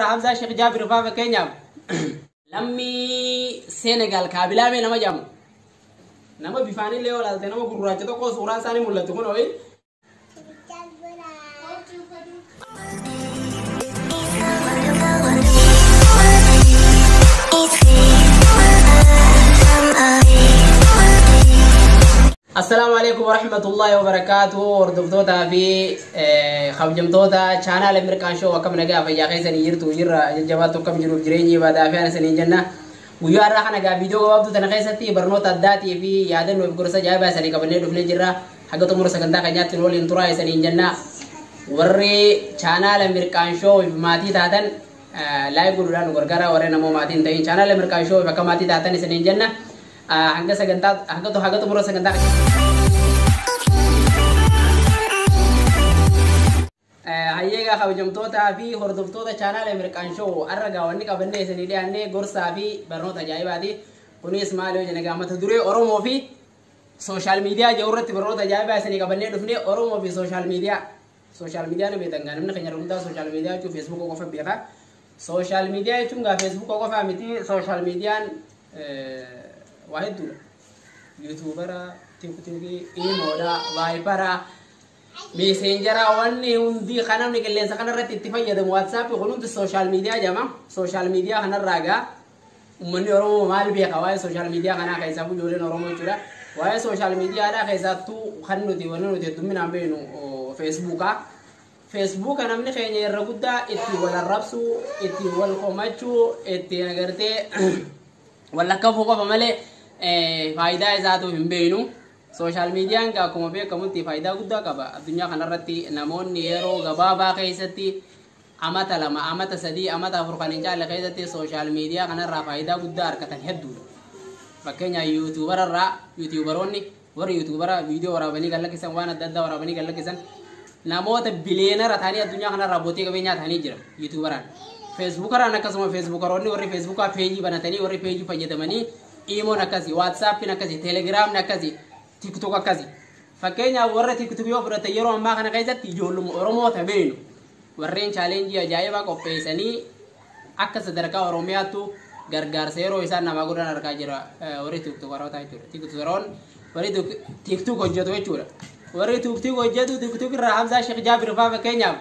Hamzaa Sheekh Jaabir fa'aa fakkeenyaaf lammii Senegaal kaabilaamee nama jedhamu. Nama bifaanillee yoo ilaalte nama gurraacha tokko suuraan isaanii mul'atu kun ho'i. Assalaamu alaikum warahmatullahi wabarakaatuh. Hordoftootaa fi kabajamtoota chaanaala Mirqaan Shoo, akkam nagaa fayyaa keessanii jirtu? Jirra jajjabaattu. Akkam jiruuf jireenyi ibaadaa fi ana isiniin jenna. Guyyaa har'aa kana gaa viidiyoo gabaabduu tana keessatti barnoota addaatii fi yaadannoo fi gorsa ajaa'ibaa isanii qabannee dhufnee jirra. Haga xumura sagantaa keenyaatti nu waliin turaa isaniin jenna. Warri chaanaala Mirqaan Shoo maatii taatan like godhuudhaan nu gargaara. Warreen ammoo maatii hin ta'in chaanaala Mirqaan Shoo akka maatii taatan isaniin jenna. Hanga sagantaa hanga xumura sagantaa hayyeegaa kabajamtootaa fi hordoftoota chaanaala Mirqaan Shoo, har'a gaa wanni qabannee isinii dhiyaannee gorsaa fi barnoota ajaa'ibaati. Kunis maal yoo jenne, mata duree Oromoo fi social media jedhu irratti barnoota ajaa'ibaa isinii qabannee dhufnee. Oromoo fi social media. Social media ni beektan gaa, namni keenya hundaa social media jechuun Feesbuuka qofa beeka. Social media jechuun gaa Feesbuuka qofa miti, social miidiyaan waa hedduudha. Yuutuubara, Tiiktookii, Iimoodha, Vaayipara, Messenger, wanni hundi kan namni qilleensa kanarratti itti fayyadamu, Waatsaappii, kun hundi social media jedhama. Social media kanarraa gaa uummanni Oromoo maal beeka waa'ee social media kanaa keessaa? Ijoolleen Oromoo jechuudha. Waa'ee social miidiyaadhaa keessattuu kan nuti wanni nuti hedduminaan beeknu Feesbuukaa. Feesbuuka namni keenya irra guddaa ittiin wal arrabsuu, ittiin wal komachuu, ittiin agartee wal lakkafuu qofa malee faayidaa isaatu hin beeknu. Social miidiyaan akkuma beekamutti faayidaa guddaa qaba. Addunyaa kanarratti namoonni yeroo gabaabaa keessatti, amata 2, amata 3, amata 4 kan hin caalle keessatti social media kanarraa faayidaa guddaa argatan hedduudha. Fakkeenyaaf yuutuubararraa, yuutuubaroonni, warri yuutuubara viidiyoo waraabanii kan lakkisan, waan adda addaa waraabanii kan lakkisan, namoota biliyeenara ta'anii addunyaa kanarraa abbootii qabeenyaa ta'anii jira yuutuubaraan. Feesbuukaraan akkasuma, feesbuukaroonni warri feesbuukaa peejii banatanii, warri peejii fayyadamanii, iimoon akkasii, waatsaappiin akkasii, teelegiraamni akkasii, TikTok akkasii. Fakkeenyaaf warra TikTok yoo fudhatan, yeroo ammaa kana keessatti ijoolluma Oromoo beenu warreen challenge ajaa'ibaa qopheessanii akka sadarkaa Oromiyaattu gargaarsa yeroo isaan namaa godhan argaa jira warri tiktookaroota jechuudha. Tiktookaroon warri TikTok hojjetu jechuudha. Warri TikTok hojjetu, TikTok irraa Hamzaa Sheekh Jaabir fa'aa fakkeenyaaf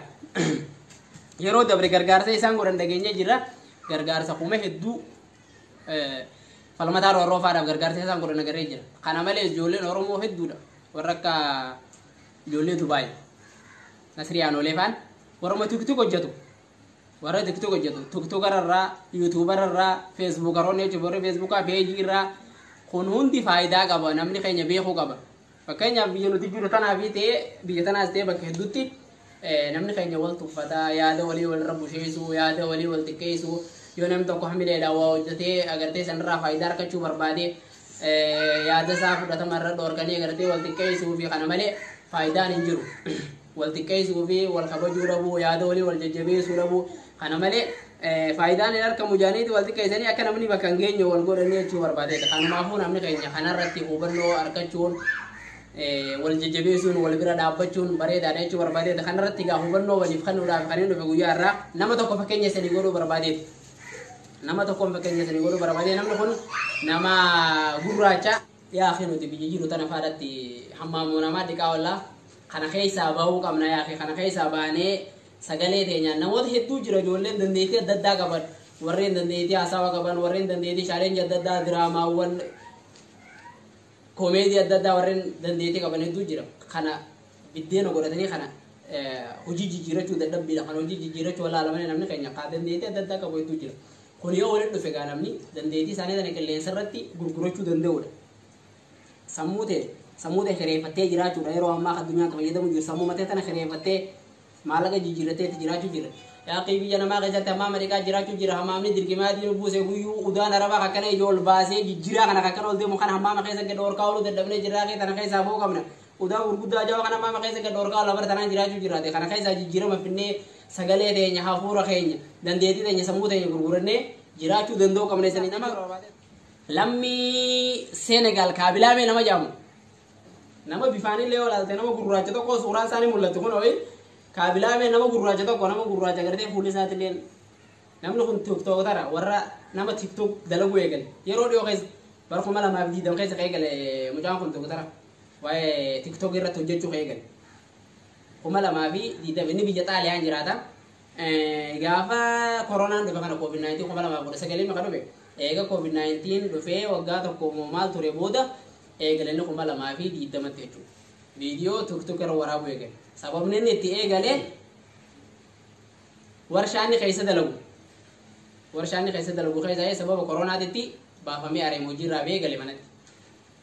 yeroo dabre gargaarsa isaan godhan dhageenyee jira. Gargaarsa kuma hedduu falmataa roorroo fa'aadhaaf gargaarsa isaan godhan agarree jira. Kana malees ijoolleen Oromoo hedduudha. Warra akka ijoollee Dubaay. Nasrii Aanolee fa'aan warra TikTok hojjetu. Warra TikTok hojjetu. Tiktokararraa, yuutuubararraa, feesbuukaroonni jechuudha. Warri feesbuukaa peejii irraa kun hundi faayidaa qaba. Namni keenya beekuu qaba. Fakkeenyaaf biyya nuti jiru tanaa fi ta'ee biyya tanaas ta'ee bakka hedduutti namni keenya wal tuffataa, yaada walii walirra busheessuu, yaada walii wal xiqqeessuu, yoo namni tokko hamileedhaan waa hojjetee agartee sanarraa faayidaa argachuu barbaade yaada isaa fudhatama irra dhoorkanii agartee wal xiqqeessuu fi kana malee faayidaan hin jiru. Wal xiqqeessuu fi wal kabajuu dhabuu, yaada walii wal jajjabeessuu dhabuu, kana malee faayidaan hin argamu jaaniiti wal xiqqeessanii akka namni bakka hin geenye wal godhanii jechuu barbaadeedha. Kanumaafuu namni keenya kanarratti hubannoo argachuun, wal jajjabeessuun, wal bira dhaabbachuun bareedaadha jechuu barbaadeedha. Kanarratti egaa hubannoo waliif kennuudhaaf kan inni dhufe guyyaa irraa nama tokko fakkeenya isinii godhuu barbaadeeti. Nama tokkoon fakkeenya isinii godhuu barbaadee, namni kun nama gurraacha. Yaa akhi, nuti biyya jiru tana faadhatti hammaamuu namaa dhiqaa ollaa, kana keessaa bahuu qabna. Yaa akhi, kana keessaa baanee sagalee teenyaan namoota hedduu jira, ijoolleen dandeettii adda addaa qaban, warreen dandeettii haasawaa qaban, warreen dandeettii challenge adda addaa, diraamaawwan koomeedii adda addaa warreen dandeettii qaban hedduu jira. Kana biddeena godhatanii kana hojii jijjiirachuu dadhabbiidha. Kana hojii jijjiirachuu wallaalamanii namni keenya kaa dandeettii adda addaa qabu hedduu jira. Kun yoo walitti dhufe gaa namni dandeettii isaanii tana qilleensa irratti gurgurachuu danda'udha. Sammuu ta'e kireeffattee jiraachuudha. Yeroo ammaa addunyaan fayyadamu jiru sammuu matee tana kireeffattee maallaqa jijjiirrattee itti jiraachuu jira. Yaaqii biyya namaa keessatti hammaama dhiqaa jiraachuu jira. Hammaamni dirqimaatiin buuse guyyuu udaan arabaa akkana ija ol baasee jijjiiraa kana akkana ol deemu kana hammaama keessa gad dhorkaa ooluu dadhabnee jirraa kee tana keessaa ba'uu qabna. Udaan gurguddaa jawa kana hammaama keessa gad dhorkaa ola bara tanaan jiraachuu jiraate. Kana keessaa jijjiirama finnee sagalee teenya, hafuura keenya, dandeettii teenya, sammuu teenya gurgurannee jiraachuu danda'uu qabna isanii. Nama lammii Senegaal kaabilaamee nama jedhamu. Nama bifaanillee yoo ilaalte nama gurraacha tokko suuraan isaanii mul'atu kun ho'i kaabilaamee nama gurraacha tokko, nama gurraacha gartee fuulli isaatillee Namni kun TikTokara warra nama TikTok dalaguu eegale. Yeroo dhiyoo keessa bara 2020 keessa eegale mucaan kun TikTokara. Waa'ee TikTok irratti hojjechuu eegale. 2020 inni biyya Xaaliyaan jiraata. Gaafa koronaan dhufe kana COVID-19 2019 maka dhufe. Eega COVID-19 dhufee waggaa tokko maal ture booda eegale inni 2020 jechuudha. Viidiyoo TikTok irra waraabuu eegale. Sababni inni itti eegale warshaan inni keessa dalagu. Warshaan inni keessa dalagu keessa sababa koronaatitti baafamee areema hojiirraa ba'ee gale manatti.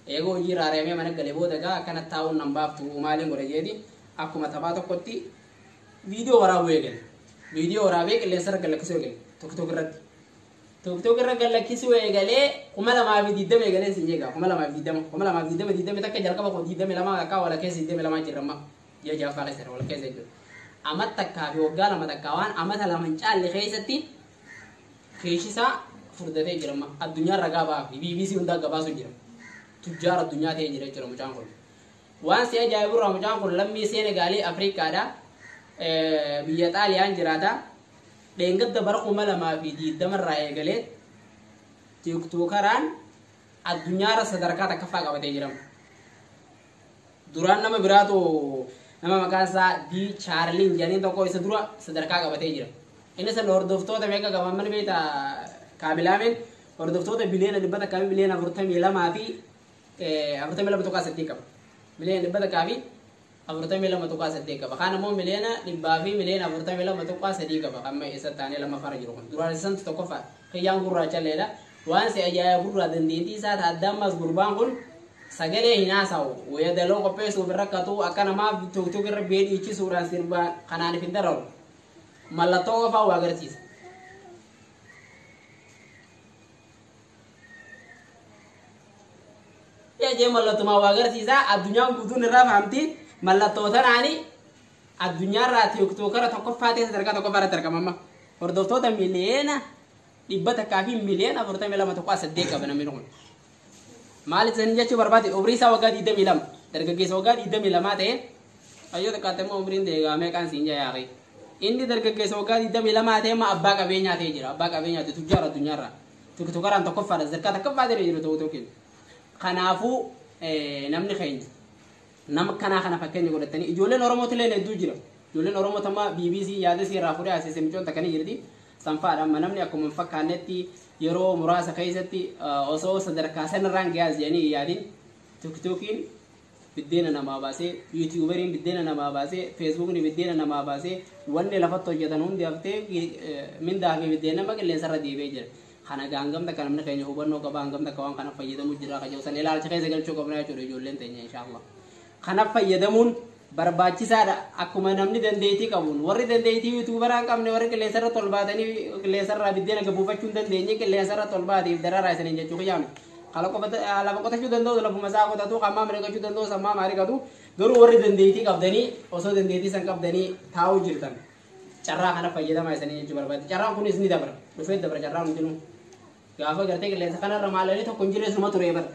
Eega hojiirraa areemee mana gale booda gaa akkana taa'uun nan baaftu maaliin godhe jeeti akkuma taphaa tokkotti viidiyoo waraabuu eegale. Viidiyoo waraabee qilleensa irra gallakkisuu eegale TikTok irratti. TikTok irra gallakkisuu eegalee 2020 eegalee siin jeegaa 2020 2020 20 takka jalqaba koo 22 akka wala keessa 22 jirra amma ji'a ja'affaa keessa wala keessa jechuudha. Amma takkaa fi waggaa lama takkaa waan amata lama hin caalle keessatti keeshisaa furdatee jira amma addunyaa ragaa ba'aa fi BBC hundaa gabaasu jira. Tujjaara addunyaa ta'ee jira jechuudha mucaan kun. Waan si ajaa'iburraa mucaan kun lammii Seenegaalii Afrikaadha. Biyya Xaaliyaan jiraata. Dheengadda bara 2020 irraa eegalee TikTokaraan addunyaarra sadarkaa takkaffaa qabatee jira. Duraan nama biraatu nama maqaan isaa D Chaarliin jedhanii tokko isa dura sadarkaa qabatee jira. Inni san hordoftoota meeqa qaba mana beektaa Kaabilaameen hordoftoota biliyoona 100 fi biliyoona 42 fi 42.8 qaba. Miliyoona 100 fi 42.8 qaba. Kaan immoo miliyoona 100 fi miliyoona 42.3 qaba. Amma isa taanee lammaffaa jiru kun. Duraan isantu tokkoffaa kiyyaan gurraacha illeedha. Waan si ajaa'iburraa dandeettii isaa adda ammas gurbaan kun sagalee hin haasa'u. Wayyadaloo qopheessuuf hin rakkatu akka namaaf TikTok irra bee dhiichisuudhaan sirbaa kanaan hin dararu. Mallattoo qofaa waa agarsiisa. Jee mallattumaa waa agarsiisa. Addunyaan guutuun irraa fahamti. Mallattoo tanaani addunyaarraa TikTokara tokkoffaa ta'e sadarkaa tokkoffaa irratti argama amma. Hordoftoota miliyoona 100 fi miliyoona 42.8 qaba namni kun. Maal isin jechuu barbaade umrii isaa waggaa 22 dargaggeessa waggaa 22 ta'e ayyoo xiqqaate immoo umriin deegaa meeqaan siin jaa yaaqee. Inni dargaggeessa waggaa 22 ta'e amma abbaa qabeenyaa ta'e jira. Abbaa qabeenyaa ta'e tujjaara addunyaarraa. TikTokaraan tokkoffaadha sadarkaa tokkoffaa ta'e jiru ta'uu tokko. Kanaafuu namni keenya nama kanaa kana fakkeenya godhatanii ijoolleen Oromootillee hedduu jira. Ijoolleen Oromoo tamma BBC yaada si irraa fuudhee asii micoon takkanii jirti. Sanfaadha amma namni akkuma hin fakkaannetti yeroo muraasa keessatti osoo sadarkaa sanarraan gahaas jedhanii hin yaadin TikTokiin biddeena namaa baasee YouTuberiin biddeena namaa baasee Facebookni biddeena namaa baasee wanni lafatti hojjetan hundi haftee mindaa fi biddeena nama qilleensarra deebi'ee jira. Kana hangam takka namni keenya hubannoo qaba hangam takka waan kana fayyadamu jira ka jedhu san ilaalcha keessa galchuu qabna jechuudha ijoolleen teenya inshaallah. Kana fayyadamuun barbaachisaadha akkuma namni dandeettii qabuun warri dandeettii YouTuberaa hin qabne warri qilleensarra tol baatanii qilleensarraa biddeena gabuufachuu hin dandeenye qilleensarra tol baatiif dararaa isaniin jechuu kiyyaame. Lafa qotachuu danda'u lafuma isaa qotatu qammaa mariqachuu danda'u sammaa mariqatu garuu warri dandeettii qabdanii osoo dandeettii san qabdanii taa'uu jirtan carraa kana fayyadamaa isanii jechuu barbaade. Carraan kunis ni dabra dhufee dabra carraan hundinuu. Gaafa gartee qilleensa kanarra maalanii tokko hin jirre suma ture bara.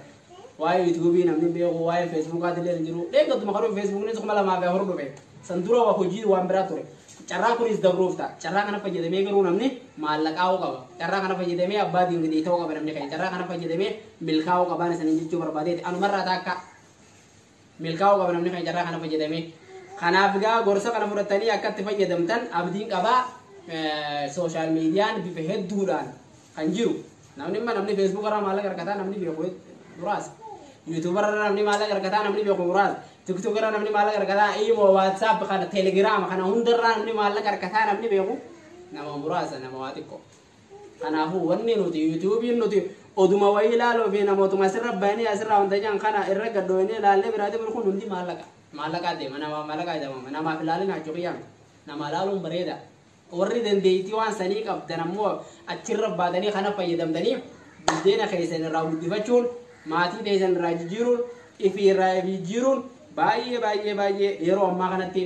Waa'ee YouTubeii namni beeku waa'ee Facebookaati illee hin jiru. Dheeggatuma kan dhufe Facebooknis 2004 dhufe. San dura waa hojii waan biraa ture. Carraan kunis dabruuf ta'a. Carraa kana fayyadamee garuu namni maallaqaa'uu qaba. Carraa kana fayyadamee abbaa dinagdee ta'uu qaba namni keenya. Carraa kana fayyadamee milkaa'uu qabaan isaniin jechuu barbaadeeti. Anumarraa taakka milkaa'uu qaba namni keenya carraa kana fayyadamee. Kanaaf gaa gorsa kana fudhatanii akka itti fayyadamtan abdiin qabaa. Social mediaan bifa hedduudhaan kan jiru. Namni imma namni Facebook irraa maallaqa argataa namni beeku muraasa. YouTube irraa namni maallaqa argataa namni beeku muraasa. TikTok irraa namni maallaqa argataa Imo, WhatsApp kana Telegram kana hundarraa namni maallaqa argataa namni beeku nama muraasa nama waa xiqqoo. Kanaafuu wanni nuti YouTubein nuti oduma wayii ilaaluu fi namootuma asirra bahanii asirraa wanta jiran kana irra gaddoonee ilaallee biraatti kun hundi maallaqa. Maallaqa deema nama maallaqa jedhama namaaf ilaalin hajju qiyyaame nama ilaaluun bareeda. Warri dandeettii waan sanii qabdan ammoo achirra baatanii kana fayyadamtanii buddeena keessan irraa guddifachuun maatii keessan irraa jijjiiruun ifii irraa jijjiiruun baay'ee baay'ee baay'ee yeroo ammaa kanatti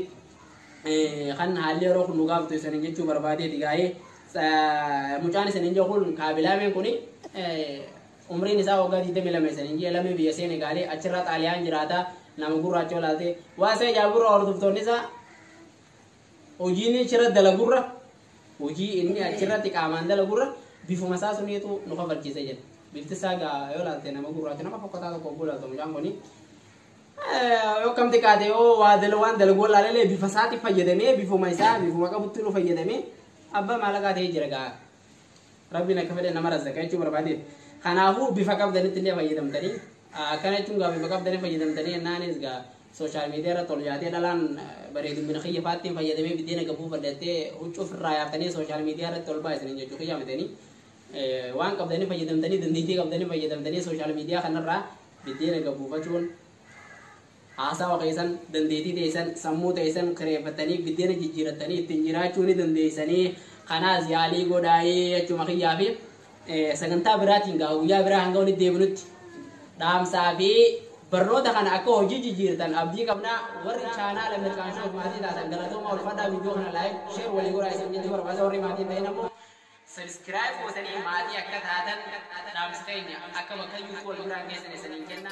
kan haalli yeroo kun nu gaafatu isaniin jechuu barbaadeeti gaa'ee mucaan isaniin jedhu kun kaabilaameen kuni umriin isaa waggaa 22 isaniin jee lamee biyya Seenegaalii achirra Xaaliyaan jiraata nama gurraacha olaatee waa isa ajaa'ibirra hordoftoonni isaa hojiin achirra dalagurra Hojii inni achirratti qaamaan dalagurra bifuma isaa suniitu nu kafalchiise jedha. Bifti isaa gaa yoo laalte nama gurraacha nama fokkataa tokko ogguu laaltu mucaan kuni. Yoo kam xiqqaate yoo waa dalagu waan dalagu laalalee bifa isaatti fayyadamee bifuma isaa bifuma qabutti nu fayyadamee abbaa maallaqaa ta'ee jira gaa. Rabbiin akka fedhe nama razzaqa jechuu barbaade. Kanaafuu bifa qabdanitti illee fayyadamtanii akkana jechuun gaa bifa qabdanii fayyadamtanii jennaanis gaa social media irratti ol yaatee dhalaan bareedumina kiyya faattiin fayyadamee biddeena gabuu fadhattee huccuu ofirraa yaaftanii social media irratti ol baay'isanii jechuu kiyya mitanii waan qabdanii fayyadamtanii dandeettii qabdanii fayyadamtanii social media kanarraa biddeena gabuufachuun haasawa keessan, dandeettii teessan, sammuu teessan kireeffattanii biddeena jijjiirattanii ittiin jiraachuu ni dandeessanii. Kanaas yaalii godhaayee jechuma kiyyaa fi sagantaa biraatiin gaa guyyaa biraa hanga walitti deebinutti dhaamsaa fi barnoota kana akka hojii jijjiirtan abdii qabnaa. Warri chaanaala Mirqaan Shoof maatii taatan galatooma, ulfadhaa. Viidiyoo kana like, share walii godhaa isin jechuu barbaada. Warri maatii ta'in ammoo subscribe gootanii maatii akka taatan dhaamsa keenya akka bakka iyyuu wal biraan geessan isiniin kenna.